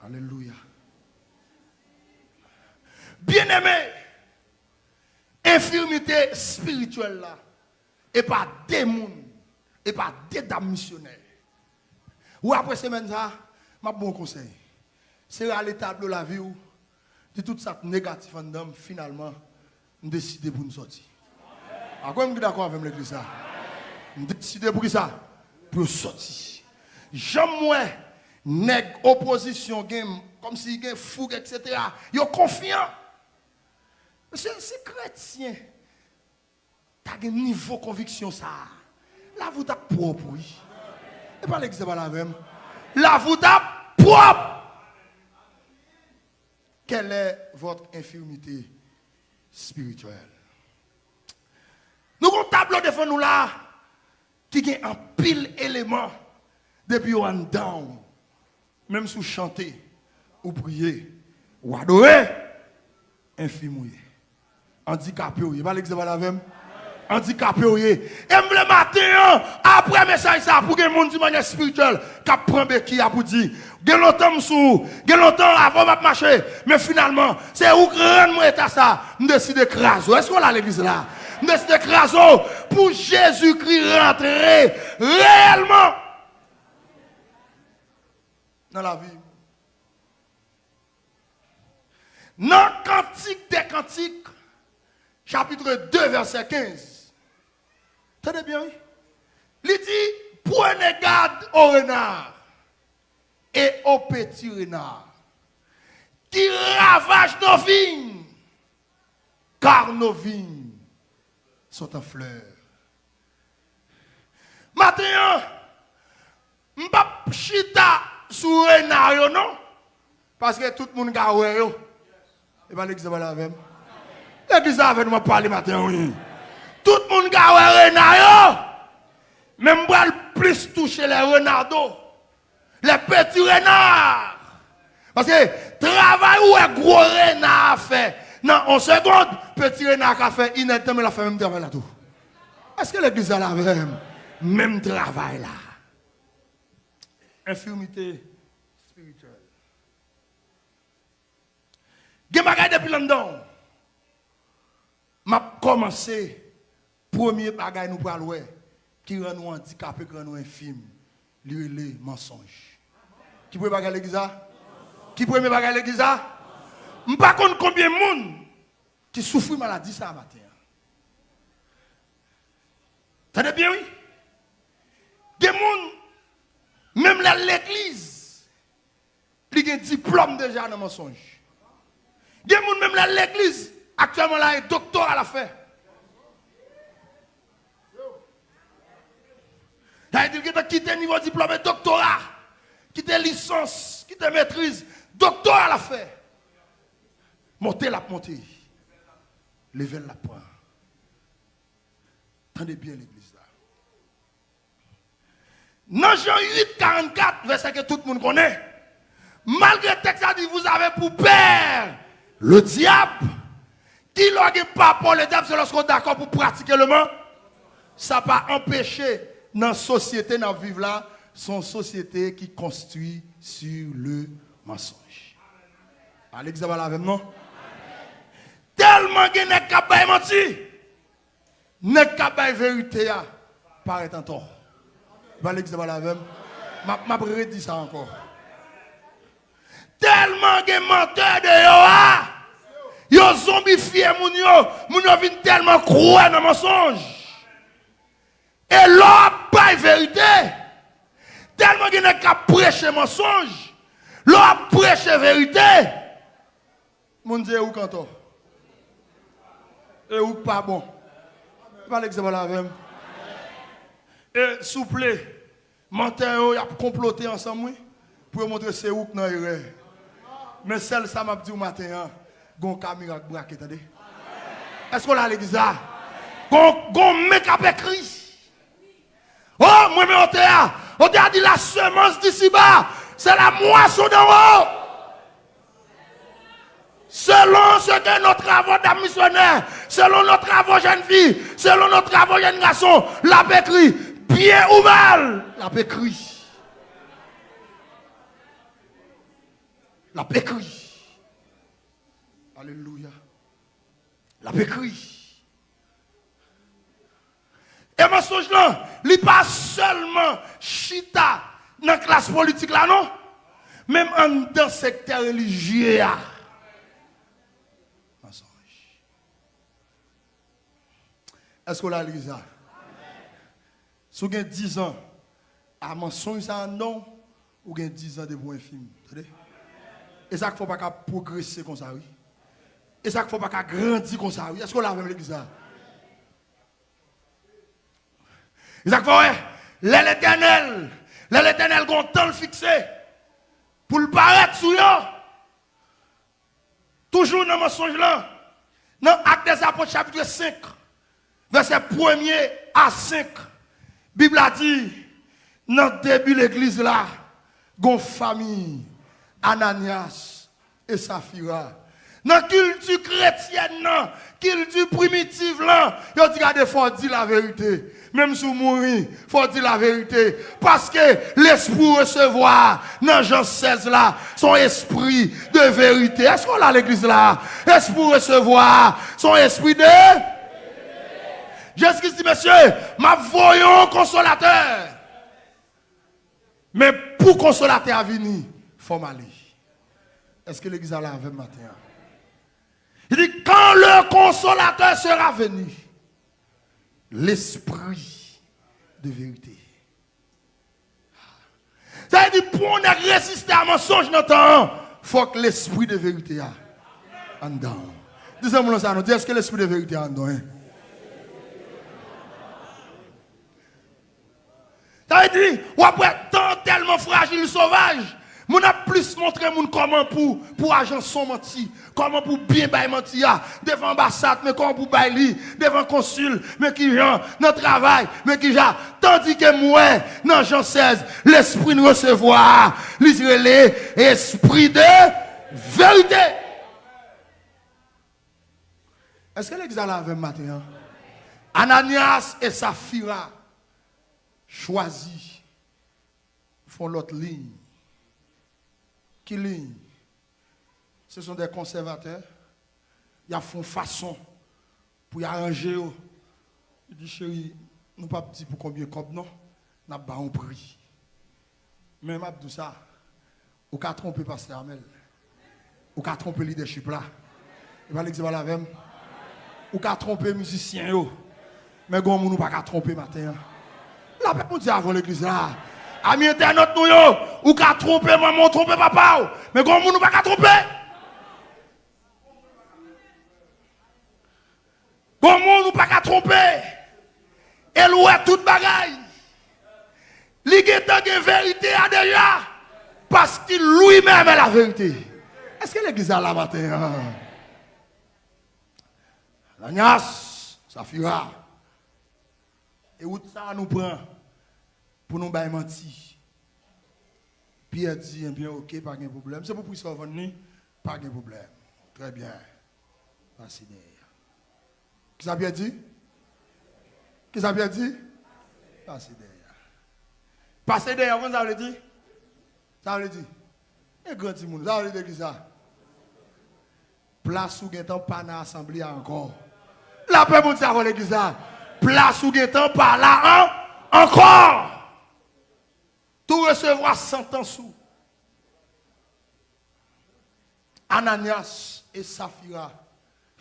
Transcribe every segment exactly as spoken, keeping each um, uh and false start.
Alelouya. Byeneme, enfimite espirityèl la, e pa de moun, e pa de dam misyonè. Ou apre semèn sa, m ap ba w konsèy. Se rale tablo lavi w, di tout sa k negatif anndan m, finalman, m deside pou n sòti. A konbyen moun ki dakò avè m legliz la? M deside pou ki sa? Pou yo sòti. Jan m wè nèg opozisyon gen, kòmsi gen foug, etsetera. Yo konfyan. Mesye, si kretyen ta gen nivo konviksyon sa a, lavi w t ap pwòp, wi. E pa legliz sa pale avè m. Lavi w t ap pwòp. Quelle est votre infirmité spirituelle? Nou gon tablo devan nou la ki gen anpil eleman depi yo anndan w. Menm si w chante, ou priye, ou adore, enfim ou ye. Andikape w ye. Pa legliz sa pale avè m. Andikape w ye. E m vle maten an, apre mesaj sa, pou gen moun di manyè espirityèl k ap pran beki a pou di, gen lontan m sou ou, gen lontan avan m ap mache, men finalman, se ou k rann mwen eta sa, m deside kraze w. Èske w la legliz la? M deside kraze w pou Jezikri rantre reyèlman nan lavi m. Nan Kantik dè Kantik, chapitre de, vèsè kenz, tande byen, wi. Li di, prenez garde aux renards et aux petits renards qui ravagent nos vignes, car nos vignes sont en fleurs. Maten an, m p ap chita sou rena yo, non. Paske tout moun ka wè yo. E pa legliz la pale avè m. Legliz la avè nou m ap pale maten an, wi. Tout moun ka wè rena yo. Men m pral plis touche les renardeaux. Les petits renards. Paske travay ou wè gwo rena a fè nan yon segonn, peti rena a ka fè inèdtan, men l ap fè menm travay la tou. Èske legliz la la avè m? Menm travay la. Enfimite espirityèl. Gen bagay depi l anndan w. M ap kòmanse, premye bagay nou pral wè ki rann ou andikape, ki rann ou enfim, li rele mansonj. Ki premye bagay legliz la? Ki premye bagay legliz la? M pa konn konbyen moun ki soufri maladi sa a maten an. Tande byen, wi. Gen moun, menm lè l legliz, li gen diplòm deja nan mansonj. Gen moun menm lè l legliz, aktyèlman la, e doktora l ap fè. Sa vle di l gentan kite nivo diplòm e doktora, kite lisans, kite metriz, doktora l ap fè. Monte l ap monte. Level l ap pran. Tande byen legliz la. Nan Jan uit karannkat, vèsè ke tout moun konnen, malgre tèks la di, vous avez pour père le diable, ki lè w gen pa pè w le diable, se lòske w dakò pou pratike leman. Sa pa anpeche nan sosyete n ap viv la, se yon sosyete ki konstwi sur le mensonge. Pa legliz la pale avè m, non. Tèlman gen nèg k ap bay manti, nèg k ap bay verite a parèt antò. Pa legliz la pale avè m. M ap, m ap redi sa ankò. Tèlman gen mantè deyò a, yo zonbifye moun yo, moun yo vin tèlman kwè nan mansonj. E lè w ap bay verite, tèlman gen nèg k ap preche mansonj, lè w ap preche verite, moun di e ou k antò. E ou k pa bon. Pa legliz la pale avè m. E souple, mantè yo, y ap konplote ansanm, wi, pou yo montre se ou k nan erè. Men sèl sa m ap di w maten an, gon ka mirak brake, tande. Èske w la legliz la? Gon, gon men k ap ekri. Oh, mwen men otè a. Otè a di la semence d'ici-bas, c'est la moisson d'en haut. Selon ce que nos travaux d'âme missionnaire, selon nos travaux jeunes filles, selon nos travaux jeunes garçons, l ap ekri, byen ou mal, l ap ekri. L ap ekri. Alelouya. L ap ekri. E mansonj lan, li pa sèlman chita nan klas politik la, non. Menm anndan sektè relijye a. Mansonj. Èske w la legliz la? Si w gen dizan a mansonj sa anndan w, ou gen dizan depi w enfim. Tande? E sa k fè w pa ka pwogrese konsa, wi. E sa k fè w pa ka grandi konsa, wi. Èske w la avè m legliz la? E sa k fè w wè, lè Letènèl, lè Letènèl gen yon tan l fikse pou l parèt sou yo, toujou nan mansonj lan, nan Actes des Apôtres chapitre cinq, vèsè premye a senk, Bib la di, nan debi legliz la, gon fanmi Ananyas e Safira. Nan kilti kretyèn nan, kilti primitif lan, yo di gade fò w di laverite. Menm si w mouri, fò w di laverite. Paske lespri w resevwa nan Jan sèz la, se yon espri de verite. Èske w la legliz la? Espri w resevwa a, se yon espri de. Jezi Kris di, mesye, m ap voye yon konsolatè. Men pou konsolatè a vini, fò m ale. Èske legliz la la avè m maten an? Li di, quand le consolateur sera venu, l'esprit de vérité. Sa vle di, pou yon nèg reziste a mansonj nan tan an, fòk lespri de verite a anndan w. Di zanmi w sa non, di, èske lespri de verite a anndan w, en? Sa vle di, w ap wè tan tèlman frajil, sovaj. Moun ap plis montre moun kòman pou, pou ajanse yon manti, kòman pou byen bay manti a. Devan anbasad, men kòman pou bay li. Devan konsil, men kijan. Nan travay, men kijan. Tandike m wè, nan Jan sèz, lespri n resevwa a, li rele espri de verite. Èske legliz la la avè m maten an? Ananyas e Safira chwazi fè yon lòt liy. Ki liy? Se son de konsèvatè. Y ap fè yon fason pou y aranje yo. Li di, cheri, nou p ap di pou konbyen kòb non, n ap ba yon pri. Men m ap di w sa, ou ka twonpe pastè Amèl. Ou ka twonpe lidèchip la. E pa legliz la avè m. Ou ka twonpe mizisyen yo. Men gon moun ou pa ka twonpe maten an. Lapè Bondye avè w legliz la. Ami entènot nou yo, ou ka twonpe manman w, twonpe papa w. Men gon moun ou pa ka twonpe. Gon moun ou pa ka twonpe. E l wè tout bagay. Li gentan gen verite a deja. Paske lui-même est la vérité. Èske legliz la la maten an? Ananyas, Safira. E wout sa a nou pran pou nou bay manti. Pyè di, ebyen, oke, pa gen pwoblèm. Se pou pri sa w vann li, pa gen pwoblèm. Trè byen. Pase dèyè. Kisa Pyè di? Kisa Pyè di? Pase dèyè. Pase dèyè, ou konn sa vle di? Sa vle di? E gran timoun, sa vle di kisa? Plas ou gentan pa nan asanble a ankò. Lapè Bondye avè w legliz la. Plas ou gentan pa la an, ankò. Tou resevwa santans ou. Ananyas e Safira,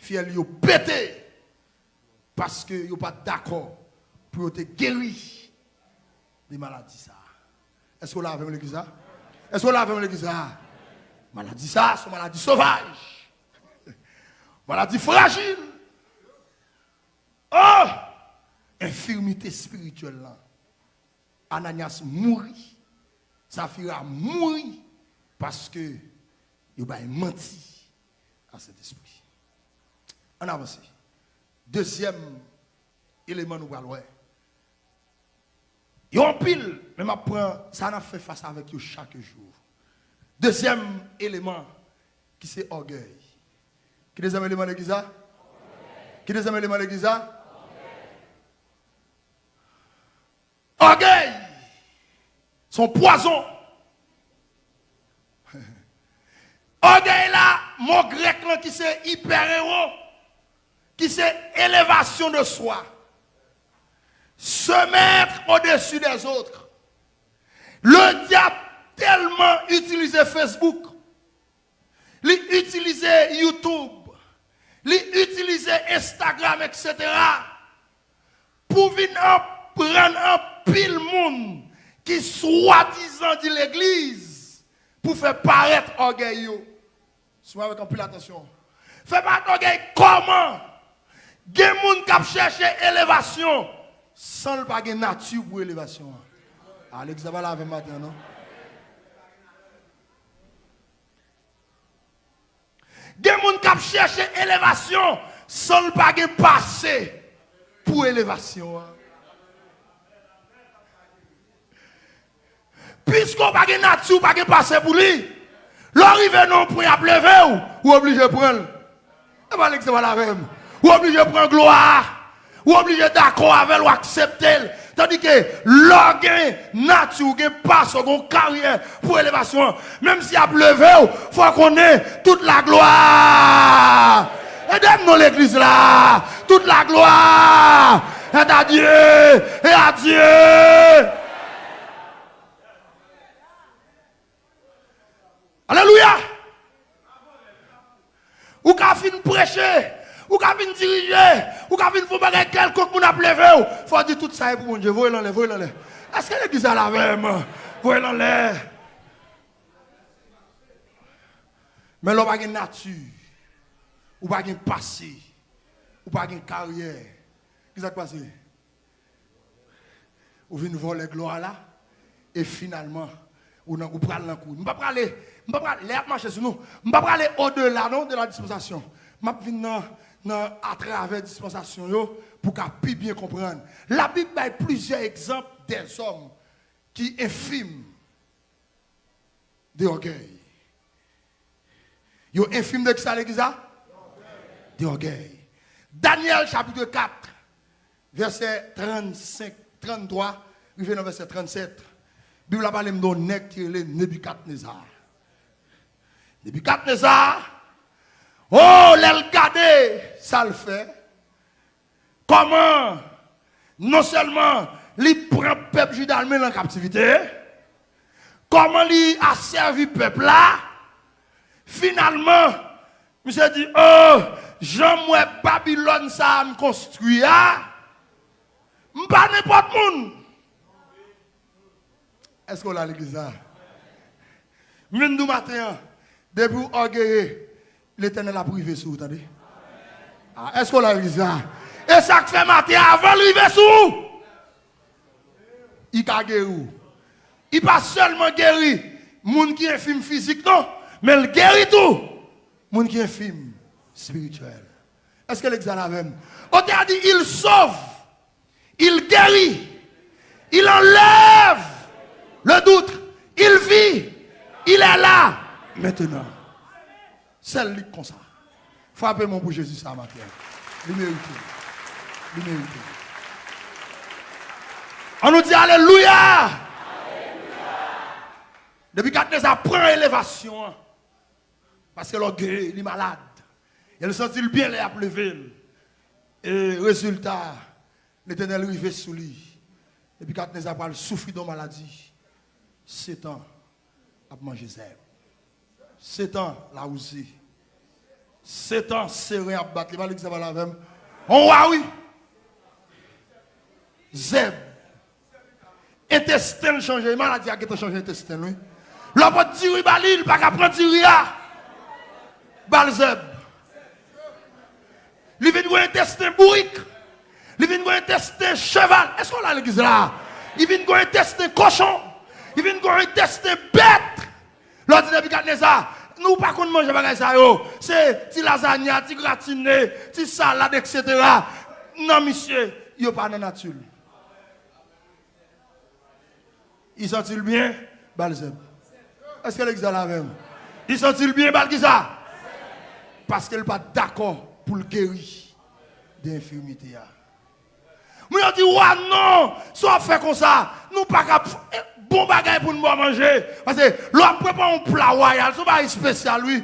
fyèl yo pete paske yo pa t dakò pou yo te geri de maladi sa a. Èske w la avè m legliz la? Èske w la avè m legliz la? Maladi sa a se yon maladi sovaj. Maladi frajil. Oh! Enfimite espirityèl lan. Ananyas mouri. Safira mouri paske yo bay manti a Sentespri. Ann avanse. Dezyèm eleman nou pral wè. Yo anpil, men m ap pran sa n ap fè fas avèk yo chak jou. Dezyèm eleman ki se ògèy. Ki dezyèm eleman legliz la? Ki dezyèm eleman legliz la? Ògèy! Se yon pwazon. Ògèy la, mo grèk lan ki se hypereo, ki se élévation de soi, se mettre au-dessus des autres. Le diable tèlman itilize Facebook, li itilize YouTube, li itilize Instagram, et cetera, pou vin ap pran anpil moun ki swadizan di legliz pou fè parèt ògèy yo. Swiv avèk anpil atansyon. Fè parèt ògèy kòman? Gen moun k ap chèche elevasyon san l pa gen nati pou elevasyon an. A, legliz la pa la avè m maten an, non? Gen moun k ap chèche elevasyon san l pa gen pase pou elevasyon an. Piske w pa gen nati, w pa gen pase pou li, lè w rive nan yon pwen y ap leve w, ou oblije pran l. E pa legliz la pa la avè m. Ou oblije pran glwa a. Ou oblije dakò avè l, ou aksepte l. Tandike lè w gen nati, ou gen pase, ou gen yon karyè pou elevasyon an, menm si y ap leve w, fò w konnen tout laglwa est à Dieu. Tout laglwa est à Dieu et à Dieu. Alelouya! Ou ka fin preche, ou ka fin dirije, ou ka fin fè yon bagay kèlkonk, moun ap leve w. Fò w di tout sa e pou Bondye. Voye l anlè, voye l anlè. Èske legliz la la avè m? Voye l anlè. Men lè w pa gen nati, ou pa gen pase, ou pa gen karyè, kisa k pase? Ou vin vòlè glwa la, e finalman, ou nan, ou pral nan kou. M pa prale, m pa prale, lè y ap mache sou nou, m pa prale odela, non, de la dispensasyon. M ap vin nan, nan atravè dispansasyon yo pou w ka pi byen konprann. Labib bay plizyè egzanp dèzòm ki enfim de ògèy. Yo enfim de kisa legliz la? De ògèy. Danyèl chapit kat, vèsè trannsenk, tranntwa, rive nan vèsè trannsèt. Bib la pale m de yon nèg ki rele Nebikadneza. Nebikadneza, o, lè l gade sa l fè, kòman non sèlman li pran pèp Jida l mennen l an kaptivite, kòman li asèvi pèp la, finalman, misye di, o, jan m wè Babilòn sa a m konstwi a, m pa nenpòt moun. Èske w la legliz la? M vin di w maten an, depi w ògeye, Letènèl ap rive sou ou, tande. A, èske w la legliz la? E sa k fè maten an, avan l rive sou ou, li ka geri w. Li pa sèlman geri moun ki enfim fizik, non, men l geri tou moun ki enfim espirityèl. Èske legliz la la avè m? Otè a di, il sauve. Il guérit. Il enlève le doute. Il vit. Il est là maintenant. Sèl li k konsa. Frape men w pou Jezi sa maten. Li merite. Li merite. Ann nou di alelouya! Nebikadneza pran elevasyon an. Paske lògeye, li malad. E l santi l byen lè y ap leve l. E rezilta, Letènèl rive sou li. Nebikadneza pral soufri de yon maladi. Setan ap manje zèb. Setan lawouze. Setan seren ap bat li. Pa legliz la pale avè m. On wa, wi. Zèb. Entesten l chanje. Maladi a gentan chanje entesten l, wi. Lè w pot diri ba li, li pa ka pran diri a. Ba l zèb. Li vin gen entesten bourik. Li vin gen entesten cheval. Èske w la legliz la? Li vin gen entesten kochon. Li vin gen entesten bèt. Lè w di Nebikadneza, nou pa konn manje bagay sa yo. Se ti lazanya, ti gratine, ti salad, etsetera. Non, misye, yo pa nan nati l. Li santi l byen, ba l zèb. Èske legliz la la avè m? Li santi l byen, ba l kisa? Paske l pa t dakò pou l geri de enfimite a. Moun yo di, wa, non, sa w ap fè konsa? Nou pa ka f-, eh, bon bagay pou n ba w manje. Paske lè w ap prepare yon pla wayal, se yon bagay espesyal, wi.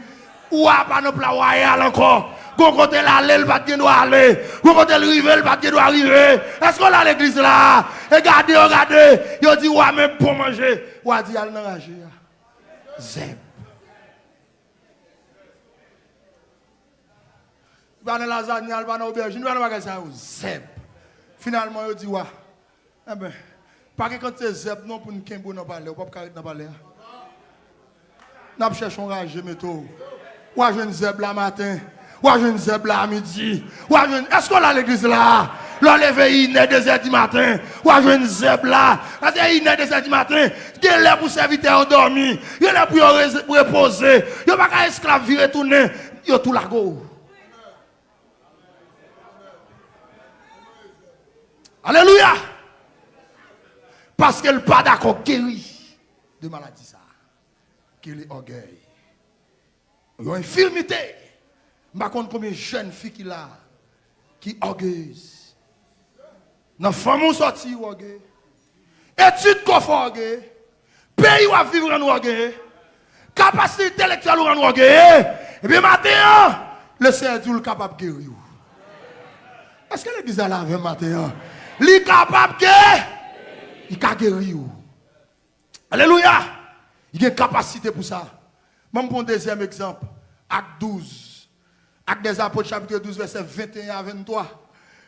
Wa pa nan pla wayal ankò. Gon kote l ale, l pa t gen dwa ale. Gon kote l rive, l pa t gen dwa rive. Èske w la legliz la? E gade yo, gade. Yo di, wa, men bon manje. Wa di, al nan raje a. Zèb. Li pa nan lazanya, li pa nan obèjin, li pa nan bagay sa yo. Zèb. Finalman, yo di, wa, enben, pa gen kantite zèb non pou n kenbe w nan palè. Ou p ap ka ret nan palè a. N ap chèche yon raje mete w. W a jwenn zèb la maten. W a jwenn zèb la a midi. W a jwenn, èske w la legliz la? Lè w leve inè, dezè di maten, w a jwenn zèb la. Paske inè, dezè di maten, gen lè pou sèvitè yo dòmi. Gen lè pou yo reze-, repoze. Yo pa ka esklav vire tounen. Yo tou lage w. Alelouya! Paske l pa dakò geri de maladi sa a. Ki rele ògèy. Yon enfimite. M pa konn konbyen jèn fi ki la, ki ògeyez. Nan fanmi w sòti, w ògeye. Etid ke w fè, w ògeye. Peyi w ap viv rann w ògeye. Kapasite entelektyèl ou rann w ògeye. Ebyen, maten an, Lesenyè di w l kapab geri w. Èske legliz la la avè m maten an? Li kapab ge-, li ka geri w. Alelouya! Li gen kapasite pou sa. Ban m pran yon dezyèm egzanp. Ak douz. Ak dèzapot, chapit douz, vèsè venteyen a venntwa.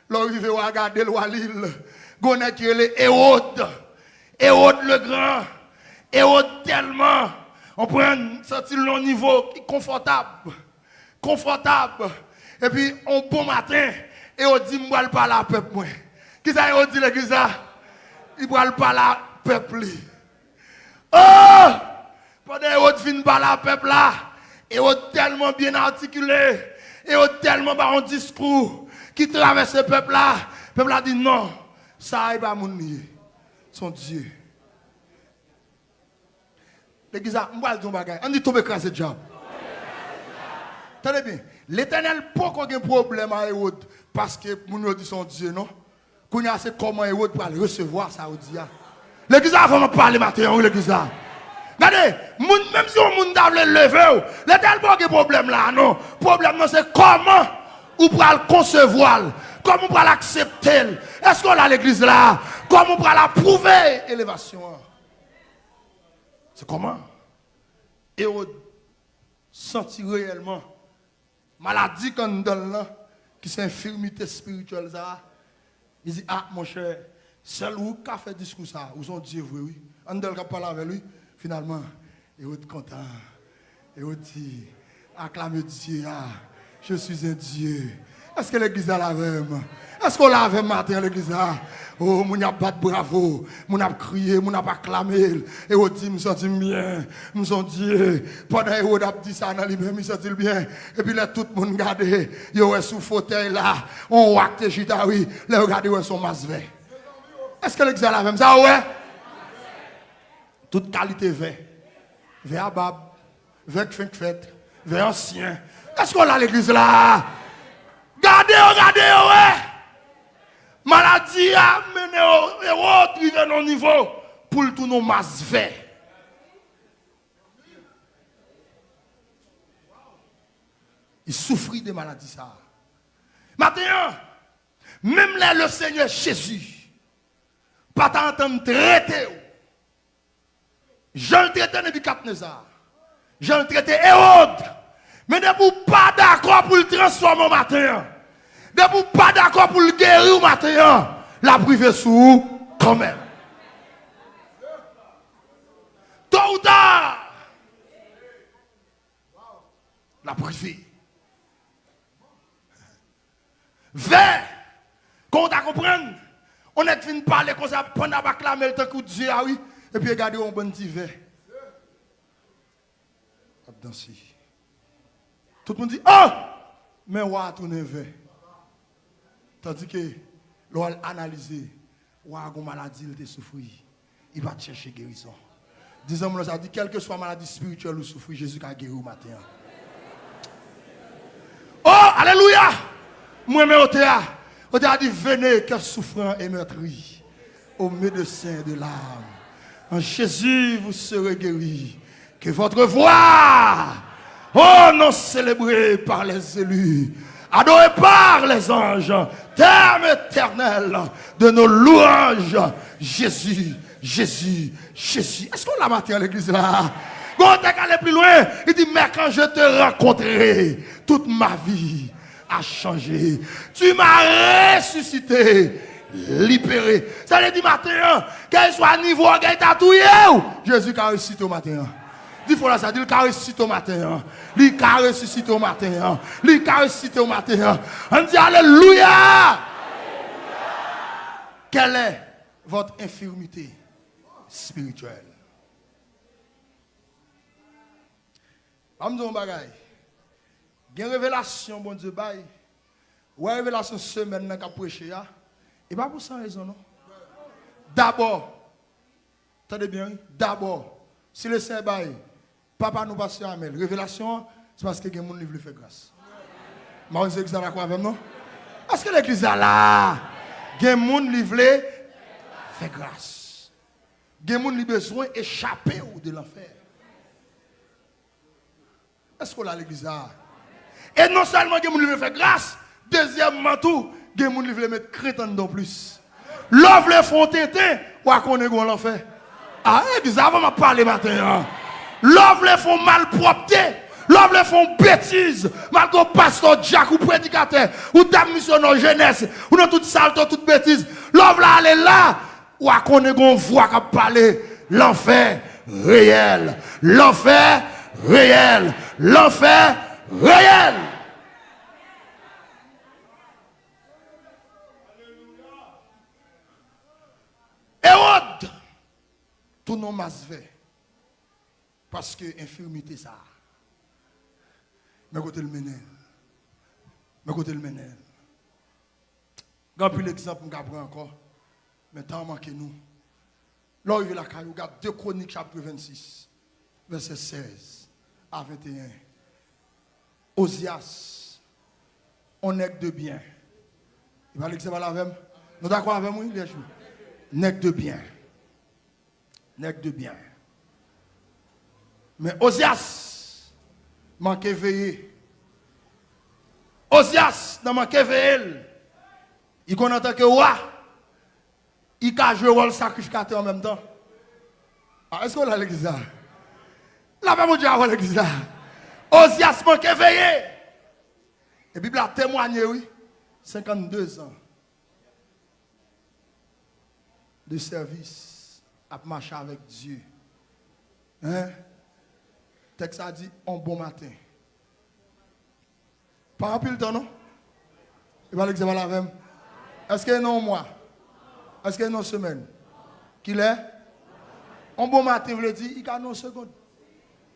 Lè w rive, w a gade l, w a li l. Gon nèg ki rele Ewòd. Ewòd Legran. Ewòd tèlman, w konprann, santi l nan yon nivo ki konfòtab. Konfòtab. Epi, yon bon maten, Ewòd di, m pral pale a pèp mwen. Kisa Ewòd di legliz la? Li pral pale a pèp li. Oh! Pandan Ewòd fin pale a pèp la, Ewòd tèlman byen atikile, Ewòd tèlman ba yon diskou ki travèse pèp la, pèp la di, non, sa a e pa moun li ye. Se yon dye. Legliz la, m pral di yon bagay. Ann di, tonbe kraze dyab. Tande byen. Letènèl poko gen pwoblèm a Ewòd paske moun yo di se yon dye, non. Kounye a, se kòman Ewòd pral resevwa sa yo di a. Legliz la, fò m ap pale maten an, wi, legliz la. Gade, moun, menm si yon moun ta vle leve w, Letènèl poko gen pwoblèm la, non. Pwoblèm nan, se kòman ou pral konsevwa l, kòman ou pral aksepte l. Èske w la legliz la? Kòman ou pral apwouve elevasyon an? Se kòman Ewòd santi reyèlman maladi k anndan l lan, ki se enfimite espirityèl sa a. Li di, a, monchè, sèl ou k ka fè diskou sa a, ou se yon dye vre, wi. Anndan l k ap pale avè l, wi. Finalman, Ewòd kontan. Ewòd di, aklame Dye a, je suis un Dieu. Èske legliz la la avè m? Èske w la avè m maten an, legliz la? Oh, moun y ap bat bravo, moun ap kriye, moun ap aklame l. Ewòd di, m santi m byen, m se yon dye. Pandan Ewòd ap di sa nan li menm, li santi l byen. Epi lè tout moun gade, yo wè sou fotèy la, yon wa k te chita, wi. Lè yo gade, yo wè se yon mas vè. Èske legliz la la avè m? Sa w wè? Tout kalite vè. Vè a bab, vè k fenk fèt, vè ansyen. Èske w la legliz la? Gade yo, gade yo, wè. Maladi a mennen yo, Ewòd rive nan yon nivo pou l tounen yon mas vè. Li soufri de maladi sa a. Maten an, menm lè Lesenyè Jezi pa ta antann trete w, jan l trete Nebikadneza, jan l trete Ewòd. Men depi w pa dakò pou l transfòme w maten an, depi w pa dakò pou l geri w maten an, l ap rive sou ou kanmenm. To ou ta, l ap rive. Vè! Kon w ta konprann, yon nèg fin pale konsa, pandan ap aklame l tankou Dye a, wi. Epi yo gade yon bann ti vè ap danse. Tout moun di, oh! Men wa a tounen vè. Tandike, lè w al analize, wa a gon maladi l te soufri. Li pa t chèche gerizon. Di zanmi w sa, di, kèlkeswa maladi espirityèl ou soufri, Jezi ka geri w maten an. Oh, alelouya! M renmen ote a. Ou te a di, venez, cœur souffrant et meurtri, au médecin de l'âme. En Jésus, vous serez guéris. Que votre voix, oh non, célébrée par les élus, adorée par les anges, thème éternel de nos louanges, Jésus, Jésus, Jésus. Èske w la maten an legliz la? Bon, ou te ka ale pi lwen, li di, mais quand je te rencontrerai, toute ma vie a changé. Tu m'as ressuscité, libéré. Sa vle di maten an, kèlkeswa nivo ògèy ta touye w, Jezi ka resisite w maten an. Di fò la sa, di l ka resisite w maten an. Li ka resisite w maten an. Li ka resisite w maten an. Ann di alelouya. Quelle est votre infirmité spirituelle? Ban m di w yon bagay. Gen revelasyon Bondye bay. Ou wè revelasyon semèn nan k ap preche a, e pa pou san rezon non. Dabò, tande byen wi, dabò, si Lesenyè bay papa nou pastè Amèl revelasyon an, se paske gen moun li vle fè gras. M pa konn si legliz la dakò avè m non. Èske legliz la la? Gen moun li vle fè gras. Gen moun li bezwen echape w de lanfè. Èske w la legliz la? E non sèlman gen moun li vle fè gras, dezyèmman tou, gen moun li vle met krent anndan w plis. Lè w vle fè yon tenten, w a konnen gen yon lanfè. A, legliz la, avan m ap pale maten an. Lè w vle fè yon malpwòpte, lè w vle fè yon betiz, malgre w pastè, w dyak, ou predikatè, ou dam misyonè, w jenès, ou nan tout salte, tout betiz, lè w vle ale la, w a konnen gen yon vwa k ap pale, lanfè reyèl, lanfè reyèl, lanfè reyèl. Ewòd tounen yon mas vè paske enfimite sa a. Men kote l mennen l. Men kote l mennen l. Gen anpil egzanp m ka pran ankò, men tan an manke nou. Lè w rive lakay ou, gad de Kwonik chapit vennsis, vèsè sèz a venteyen. Ozyas, on nèg de byen. Li pa legliz la avè m? Nou dakò avè m, wi, lè jou. Nèg de byen. Nèg de byen. Men Ozyas manke veye. Ozyas nan manke veye l. Li konn antanke wa, li ka jwe wòl sakrifikatè an menm tan. A, èske w la legliz la? Lapè Bondye avè w legliz la. Ozyas manke veye. E Bib la temwanye, wi. Senkannde zan de sèvis, ap mache avèk Dye. Hein? Tèks la di, on bon maten. Pa anpil tan, non. E pa legliz la avè m. Èske nan yon mwa? Èske nan yon semèn? Kilè? On bon maten vle di, li ka nan yon segonn.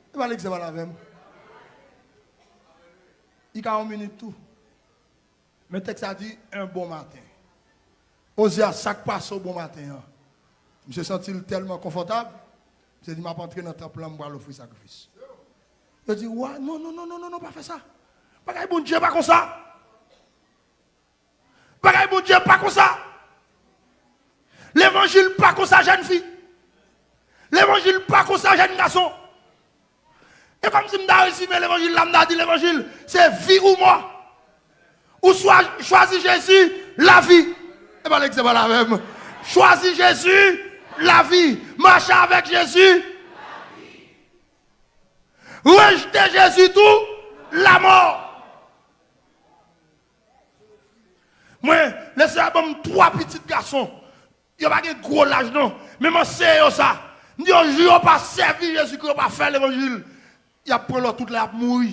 E pa legliz la avè m. Li ka yon minit tou. Men tèks la di, un bon matin. Ozyas, sa k pase w bon maten an? Misye santi l tèlman konfòtab, misye di, m ap antre nan tanp lan, m pral ofri sakrifis. Yo di, wa, non, non, non, non, non, non, pa fè sa. Bagay Bondye pa konsa. Bagay Bondye pa konsa. Levanjil pa konsa, jèn fi. Levanjil pa konsa, jèn gason. E kòmsi m ta rezime levanjil la, m ta di levanjil, se vi ou mò. Ou swa, chwazi Jezi, lavi. E pa legliz la avè m. Chwazi Jezi, lavi. Mache avèk Jezi. Rejte Jezi tou, lamò. Mwen, Lesenyè ban m twa pitit gason. Yo pa gen gwo laj non. Men m anseye yo sa. M di yo, jou yo pa sèvi Jezikri, yo pa fè levanjil, y ap pran lòt wout la, y ap mouri.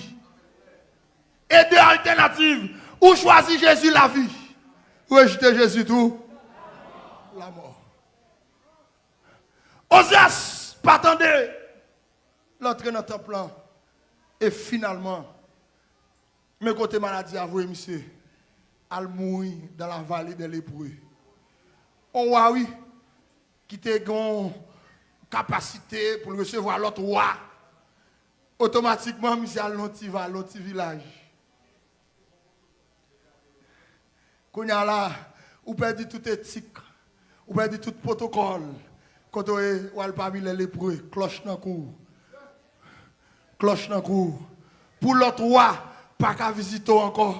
E de altènativ, ou chwazi Jezi, lavi. Rejte Jezi tou, lamò. Ozyas pa tande. L antre nan tanp lan. E finalman, men kote maladi a voye misye, al mouri dans la vallée des lépreux. On wa, wi, ki te gen yon kapasite pou l resevwa lòt wa. Otomatikman, misye al nan yon ti vale, yon ti vilaj. Kounye a la, ou pèdi tout etik, ou pèdi tout pwotokòl. Kote w ye, w al pami lè lepre, klòch nan kou w. Klòch nan kou w. Pou lòt wa pa ka vizite w ankò.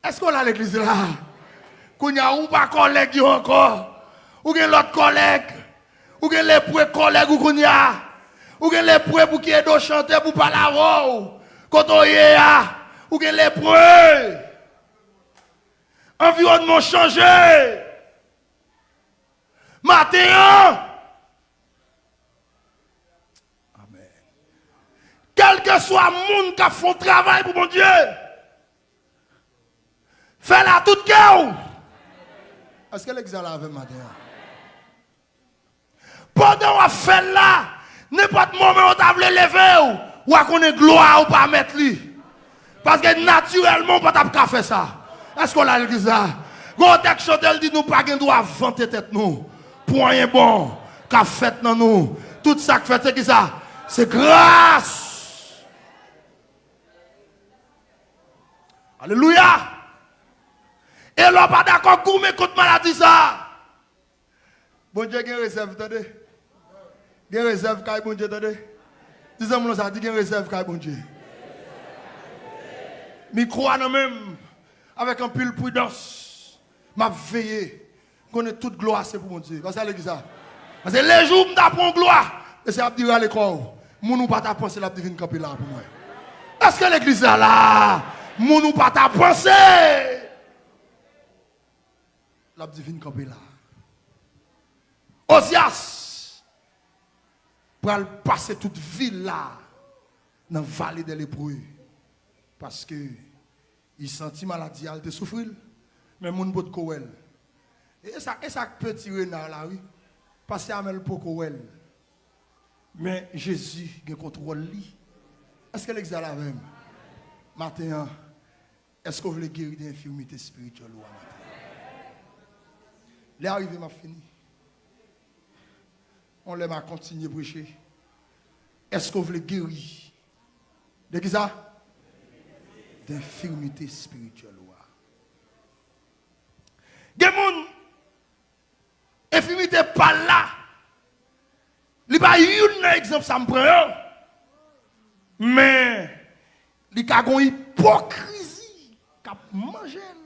Èske w la legliz la? Kounye a, ou pa kòlèg yo ankò. Ou gen lòt kòlèg. Ou gen lepre kòlèg ou kounye a. Ou gen lepre pou ki ede w chante, pou pale avè w. Kote w ye a, ou gen lepre. Anviwònman w chanje. Maten an. Amèn. Kèlkeswa moun k ap fè yon travay pou Bondye, fè l a tout kè w. Èske legliz la la avè m maten an? Pandan w ap fè l la, nenpòt moman yo ta vle leve w, w a konnen glwa ou pa mèt li. Paske natirèlman, ou pa t ap ka fè sa. Èske w la legliz la? Gon tèks chante, l di nou pa gen dwa vante tèt nou pou anyen bon k ap fèt nan nou. Tout sa k fèt, se ki sa? Se gras. Alelouya! E lè w pa dakò goumen kont maladi sa a, Bondye gen rezèv, tande. Gen rezèv kay Bondye, tande. Di zanmi w sa, di gen rezèv kay Bondye. Mikwo a nan men m, avèk anpil pridans, m ap veye. M konnen tout glwa se pou Bondye. Pase a legliz la. Pase lejou m ta pran glwa, mesye ap di rale kò w. Moun ou pa ta panse l ap di vin kanpe la pou mwen. Èske legliz la la? Moun ou pa ta panse l ap di vin kanpe la. Ozyas pral pase tout vi l la nan vale dè lepre, paske li santi maladi a, li te soufri l, men moun potko wè l. E sa, e sa k peti rena la, wi. Pastè Amèl poko wè l. Men Jezi gen kontwòl li. Èske legliz la la avè m? Maten an, èske w vle geri de enfimite espirityèl ou a maten an? Lè a rive, m ap fini. On lè m a kontinye preche. Èske w vle geri de ki sa? De enfimite espirityèl ou a. Gen moun, enfimite pa l la, li pa youn nan egzanp sa m pran yo, men li ka gon ipokrizi k ap manje l.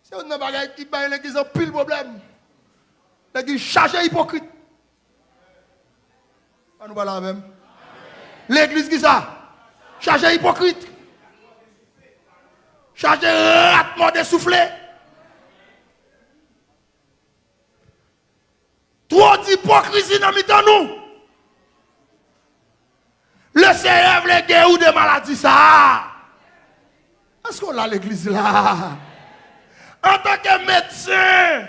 Se youn nan bagay ki bay legliz anpil pwoblèm. Legliz chaje ipokrit. Ann nou pale avè m. Legliz ki sa? Chaje ipokrit. Chaje rat mòde soufle. Twò dipokrizi nan mitan nou. Lesenyè vle geri w de maladi sa a. Èske w la legliz la? Antanke medsen,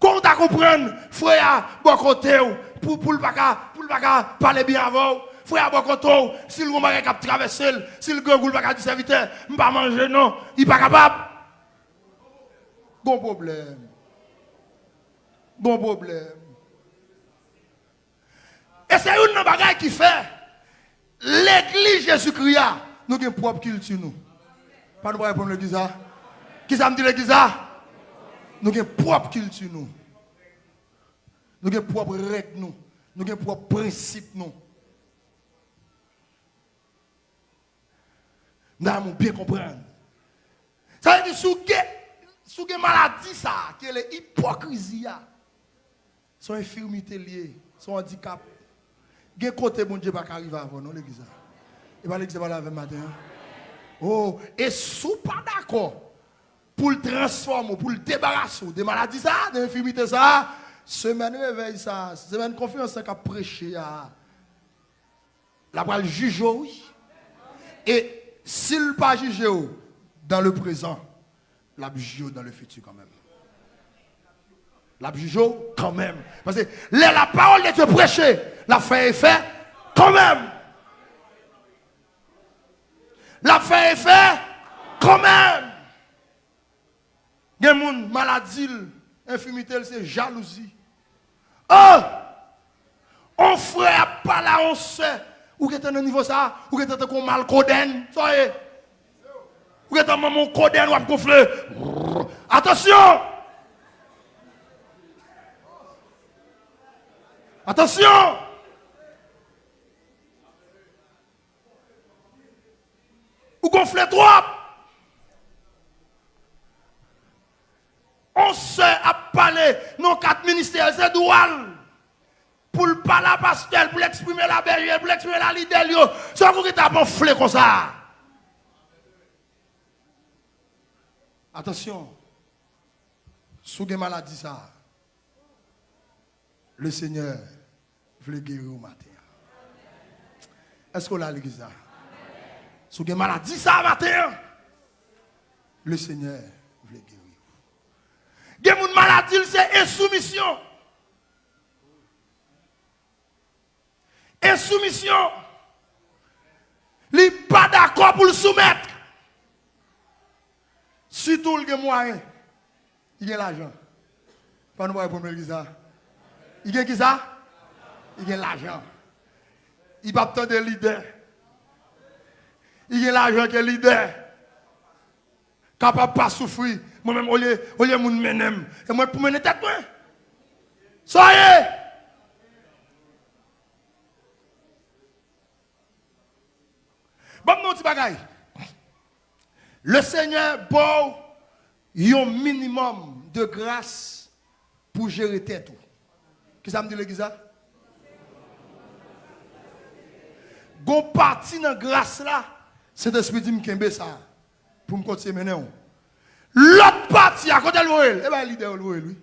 kon w ta konprann frè a bò kote w, pou, pou l pa ka, pou l pa ka pale byen avè w, frè a bò kote w, si l gon bagay k ap travèse l, si l grangou, l pa ka di sèvitè, m pa manje non, li pa kapab. Gon pwoblèm. Gon pwoblèm. E se youn nan bagay ki fè legliz Jezikri a, nou gen pwòp kilti nou. Pa nou pa reponn legliz la? Kisa m di legliz la? Nou gen pwòp kilti nou. Nou gen pwòp règ nou. Nou gen pwòp prensip nou. Nan moun byen konprann. Sa vle di, si w gen, si w gen maladi sa a, ki rele ipokrizi a, se yon enfimite l ye, se yon andikap. Gen kote Bondye pa ka rive avè w, non, legliz la. E pa legliz la pale avè m maten an. Oh, e si w pa dakò pou l transfòme w, pou l debarase w de maladi sa a, de enfimite sa a, semèn revèy sa a, semèn konferans lan k ap preche a, l ap pral jije w, wi. E si l pa jije w dans le présent, l ap jije w dans le futur kanmenm. L ap jije w kanmenm. Paske lè la parole de Dieu preche, l ap fè efè kanmenm. L ap fè efè kanmenm. Gen moun, maladi l, enfimite l, se jalouzi. Oh! On frè ap pale a on sè, ou gentan nan nivo sa a, ou gentan tankou on malkodèn. Sa w ye? Ou gentan manman yon kodèn, w ap gonfle. Atansyon! Atansyon! Ou gonfle twòp! On sè ap pale nan kat ministè, se dwa l pou l pale a pastè l, pou l eksprime l a bèje l, pou l eksprime l a lidè l yo. Sa kou ki ta gonfle konsa? Atansyon, si w gen maladi sa, Lesenyè vle geri w maten an. Èske w la legliz la? Si w gen maladi sa maten an, Lesenyè vle geri w. Gen moun maladi l se ensoumisyon. Ensoumisyon. Li pa dakò pou l soumèt. Sitou l gen mwayen. Li gen lajan. Pa nou pa reponn mwen kisa. Li gen kisa? Li gen lajan. Li p ap tande lidè. Li gen lajan ke lidè. Kapab pa soufri. Mwen menm, olye, olye moun mennen m, e mwen pou mennen tèt mwen. Sa ye. Ban m yon ti bagay. Lesenyè ba w yon minimòm de gras pou jere tèt ou. Kisa m di legliz la? Gon pati nan gras la, Sentespri di m kenbe sa pou m kontinye mennen w. Lòt pati a, kote l voye l? E bay lidè yo l voye l, wi.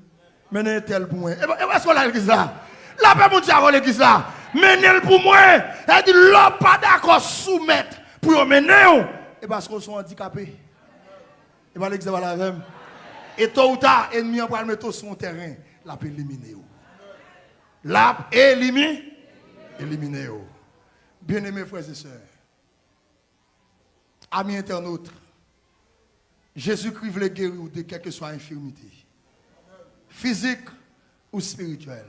Mennen entèl pou mwen. E, e, èske w la legliz la? Lapè Bondye avè w legliz la. Mennen l pou mwen. Sa vle di, lè w pa dakò soumèt pou yo mennen w, e paske w se yon andikape. E pa legliz la pale avè m. E to ou ta, ènmi an pral mete w sou yon tèren. L ap elimine w. L ap elimi, elimine w. Byeneme frè e sè, ami entènot, Jezikri vle geri w de kèlkeswa enfimite, fizik ou espirityèl.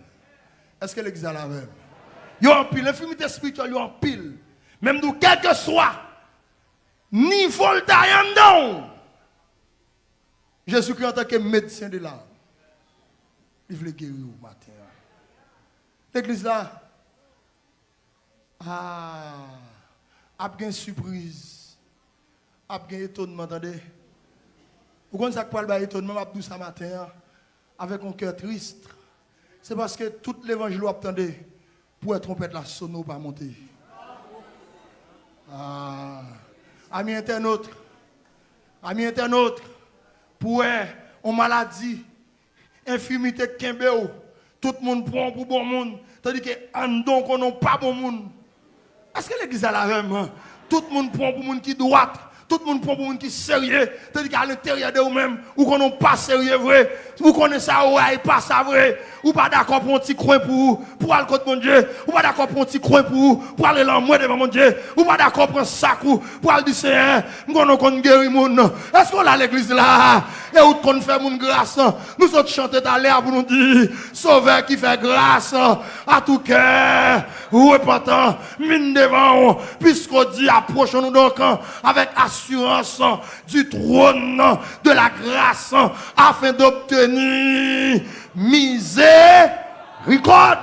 Èske legliz la la avè m? Yo anpil, enfimite espirityèl yo anpil. Men m di w, kèlkeswa nivo l ta ye anndan w, Jezikri antanke medsen de lam, li vle geri w maten an. Legliz la, ah, ap gen sipriz, ap gen etonnman, tande. Ou konn sa k pral bay etonnman, m ap di w sa maten an, avèk yon kè tris. Se paske tout levanjil w ap tande, pou wè twonpèt la sone, w pa monte. Ah, ami entènot, ami entènot, pou wè yon maladi, enfimite k kenbe w, tout moun pran w pou bon moun, tandike anndan w konnen w pa bon moun. Èske legliz la la avè m? Tout moun pran w pou moun ki dwat, tout moun pran w pou moun ki serye, tandike alenteryè de ou menm, ou konnen w pa serye vre. Ou konnen sa ou wè a e pa sa vre. Ou pa dakò pran yon ti kwen pou ou, pou al kot Bondye. Ou pa dakò pran yon ti kwen pou ou, pou al rele anmwe devan Bondye. Ou pa dakò pran sak ou, pou al di, Senyè, m konnen w konn geri moun. Èske w la legliz la? E ou t konn fè moun gras. Nou sot chante talè a pou nou di, Sovè ki fè gras a tou kè repantan, vin devan w, puisqu'il dit, approchons-nous donc avec assurance du trône de la grâce afin d'obtenir miséricorde.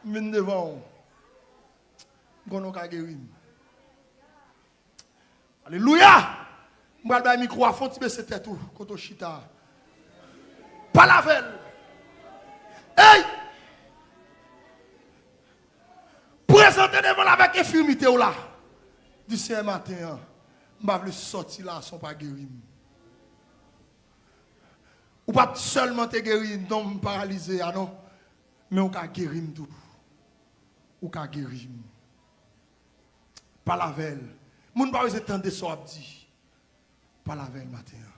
Vin devan w. M konnen w ka geri m. Alelouya! M pral bay mikwo a, fè yon ti bese tèt ou, kote w chita a. Pale avè l. Ey! Prezante devan l avèk enfimite w la. Di, Senyè, maten an, m pa vle sòti la san w pa geri m. Ou pa t sèlman te geri nonm paralize a, non. Men w ka geri m tou. Ou ka geri m. Pale avè l. Moun pa bezwen tande sa w ap di. Pale avè l maten an.